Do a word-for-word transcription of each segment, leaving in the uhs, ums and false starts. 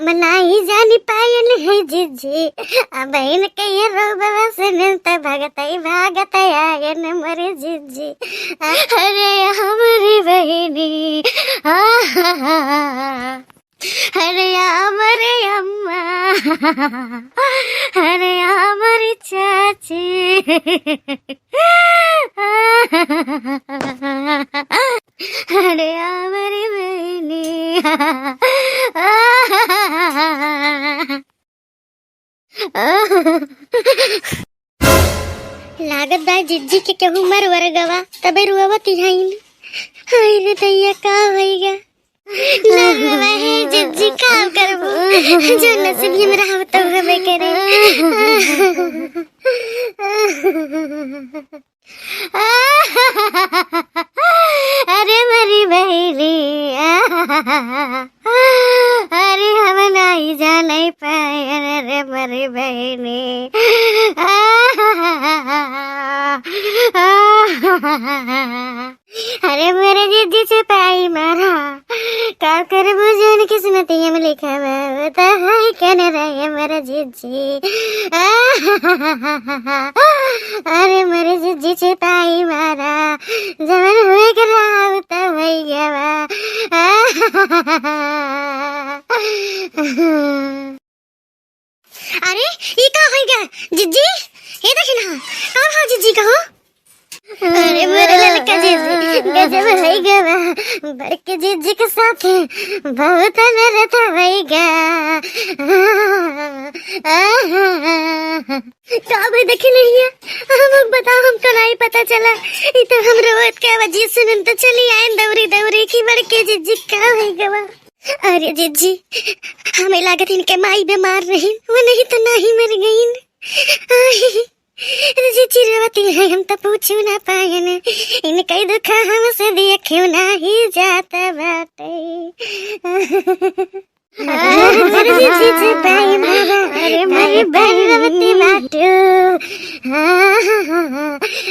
मनाई जानी पायन है जिज्जी, अब इनके ये रोबवा से मिलता भगतई भागत आयन मोरे जिज्जी। अरे हमरी बहिनी, आ, अरे हमरे अम्मा, अरे हमरी चाची। अरे हमरी बहिनी। लागत बा जिज्जी के केहू मर वर गवा, तबे रुआवत हईन। हाय रे दैया, का होइगा? ना रुआवा है जिज्जी, का करबू? जो नसीब में रहब तो हबे करे। अरे मरी बहिनी, अरे हम नाही जानै पायन, अरे मरी बहिनी। अरे मोरे जिज्जी छिपाई मारा, का करबू जौन किस्मतिया में लिखा बा, वो तो है कन रहे मोरे जिज्जी। अरे मोरे जिज्जी छिपाई मारा, जवन हुए के रहा उ तो होई गवा। अरे, ई का होई गवा, जिज्जी? हे देखी ना, का भा जिज्जी का हो? अरे मोरे ललका जिज्जी, गजब होई गवा, बड़के जिज्जी के साथे बहुत अनर्थ होई गा। का भाई देखे नहीं है? हम लोग बताओ, हमको नहीं पता चला। ई तो हम रोवत के आवाज सुनन तो चली आयन दौरी दौरी कि बड़के जिज्जी का होई गवा। अरे जिज्जी, हमें लागत इनके माई बीमार रही, वो नहीं तो नहीं मर गईन। अरे जिज्जी रोवती है, हम तो पूछू ना पायन। इनके दुख हमसे देखू नहीं जात बाटे। अरे जिज्जी छिपाई मारा, अरे मरी बहिनी।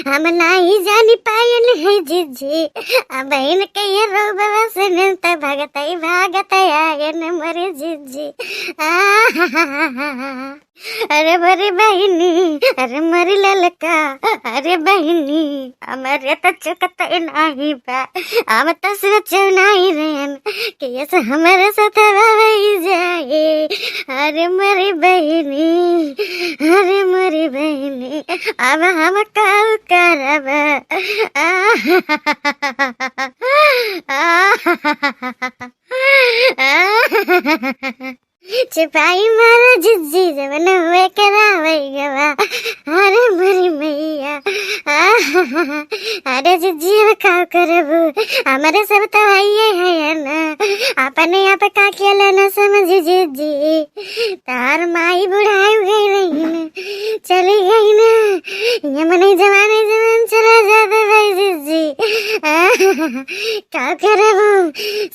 हम नाही जानी पायन है जिज्जी, अब इनके ये रोबवा से मिलता भगतई भागत आयन मोरे जिज्जी। अरे मरी बहिनी, अरे मरी ललका, अरे बहिनी, हमरे त चुकत नाही बा। हम त सोचो नाही रहन कि ऐसे हमरे साथ होई जाए। अरे मरी बहिनी, अरे मरी बहिनी, अब हम का करब? छिपाई मारा जिज्जी, जवन हुए के ना होई गवा। अरे मोरी मैया, अरे जिज्जी, अब का करबू? हमरे सब तो हइये है ना, अपने आप का अकेला ना समझ जिज्जी। तार माई बुढ़ाई गई रही ना, चली गई ना, ये मने जवाने जवान चला जाबे भाई जिज्जी। का करबू?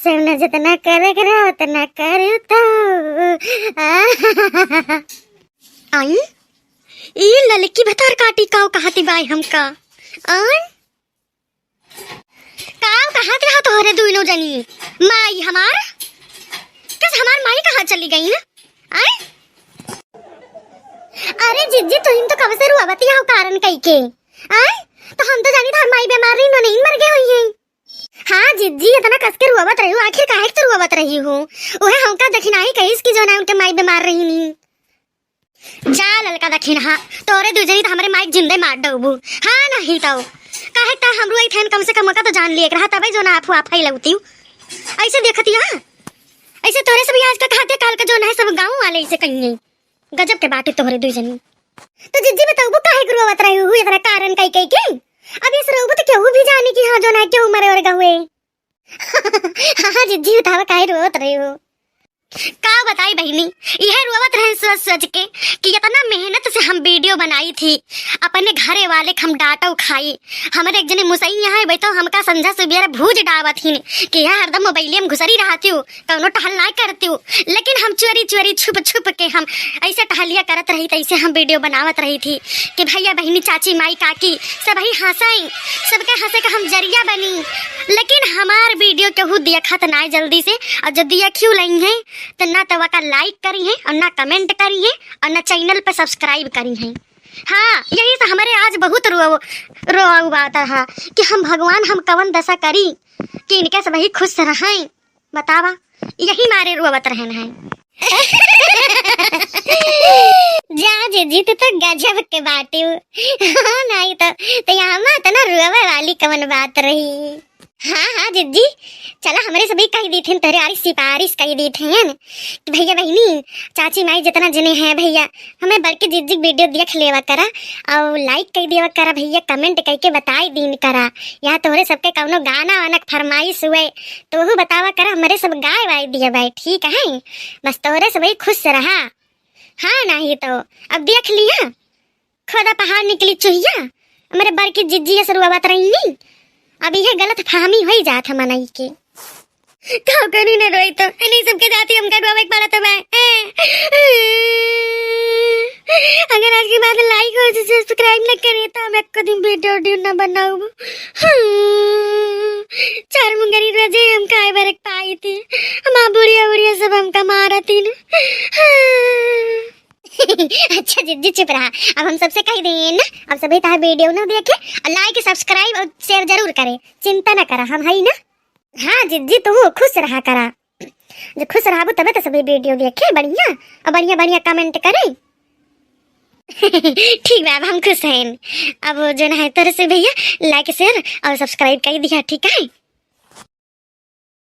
सब न जितना करे के रहा उतना करू तो। आई, ई ललकी भतार काटी काव कहती बाई हमका। आई, काव कहती रहा तोहरे दुइनो जनी? माई हमार, कस हमार माई कहाँ चली गई है? आई, अरे जिज्जी, तुहिन तो कब से रुआवती हो कारण कई के? आय, तो हम तो जानी थार माई बीमार रही, नहीं मर गए हुई है। हाँ जिज्जी, इतना कस के रुआवत रही हो, आखिर काहे के तो रुआवत रही हो? उहे हमका दखिनाही कहिस कि जो ना उनके माई बीमार रही नी। जा ललका दखिनहा, तोरे दू जनी तो हमरे माई के जिंदे मार डउबू। हाँ नहीं तो काहे ता हम रुआई थेन, कम से कम ओका तो जान लिए रहा, तबे जो ना आफू आफा ही लगती। ऐसे देखती हाँ, ऐसे तोरे सब आज का कहते, काल का जो ना है सब गाँव वाले ऐसे कहिए। गजब के बाटे तोहरे दुई जनी। तो जिज्जी बताऊ, वो काहे के रोवत रही हो इतना कारण कई कई के? अब इस रोबो तो केहू भी जानी कि हाँ जो ना केहू मरे और गहुए। हाँ, हाँ, जिज्जी बतावा काहे रोवत रही हो? का बताई बहिनी, इहे रोवत रहे सोच सोच के कि इतना मेहनत से हम वीडियो बनाई थी, अपने घरे वाले के हम डांटो खाई, हमरे एक जने मुसई यहाँ है, बैठो हमका संझा सुबेरा भूज डावत ही कि यह हरदम मोबाइलिया में घुसरी रहती हो, कौनो टहल ना करती हो, लेकिन हम चोरी चोरी छुप छुप के हम ऐसे टहलिया करत रही, तैसे हम वीडियो बनावत रही थी कि भैया बहिनी चाची माई काकी सब ही हंसाई, सबके हंसे का हम जरिया बनी, लेकिन हमार वीडियो केहू देखत ना जल्दी से, और जो देखियो लई है तो ना तो वका like करिहैं और ना comment करिहैं और ना channel पे subscribe करिहैं। हाँ, यही से हमरे आज बहुत रो-, रोआ बात रहा कि हम भगवान हम कवन दशा करी कि इनके सब ही खुश रहैं। बतावा, यही मारे रोवत रहन है। जा जिज्जी, तू तो गजब के बाटिउ। हाँ, नाहीं तो, तो यहाँ में इतना रोवे वाली कवन बात रही? हाँ, हाँ, जिज्जी, चला, हमरे सभी कहि दीथिन, तोहरे आरी सिफारिश कहि दीथिन कि भइया बहिनी, चाची माई जितना जने हैं भइया, हमें बड़की जिज्जी के video देख लेवा करा और like कहि देवा करा भइया, comment कहि के बताई दीन करा, या तोहरे सबके कौनो गाना वाना के फरमाइश हुए तो वहू बतावा करा, हमरे सब गाय वाय दिया बाय, ठीक है? बस तोहरे सब ही खुश रहा। हाँ, नाहीं तो अब देख लिया, खोदा पहाड़ निकली चुहिया, हमरे बड़की जिज्जी ऐसे रोवत रही। अब यह गलत फहमी होई जात है मनई के। का करी न रोई तो, इन्हीं सबके जाती हमका रोवे के पड़त बा। अगर आज के बाद like और subscribe न करे तो हम एक दिन video उडियो न बनाऊब। चार मुंगरी रोजे हम खाए बरक पाई थी, हमार बुढ़िया बुढ़िया सब हमका मारती न। अच्छा जिज्जी चुप रहा, अब हम सबसे कहि देन ना, अब सभी तार video न देखे और like subscribe और share जरूर करे, चिंता न करा, हम हई ना। हाँ जिज्जी, तू खुश रहा करा, जो खुश रहबू तबे तो सभी video देखे बढ़िया और बढ़िया बढ़िया comment करे। ठीक बा, अब हम खुश हैं। अब जो ना है तोहरे से भइया like share और subscribe कहि दिया, ठीक है?